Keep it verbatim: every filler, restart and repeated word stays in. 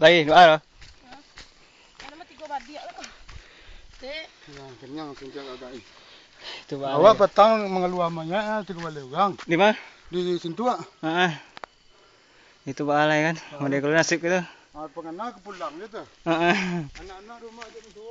Lai, doa lah. Ada mah tiga badiak lah. Tek. Nah, kenyang singkir agak ni. Itu baalai. Awak patang mangalua manyak ah, tiga balai urang. Di mana? Di Sintuak. Heeh. Itu baalai kan. Model kalau nasib kita. Ah, pangana ka pulang je tu. Heeh. Anak-anak rumah je tu.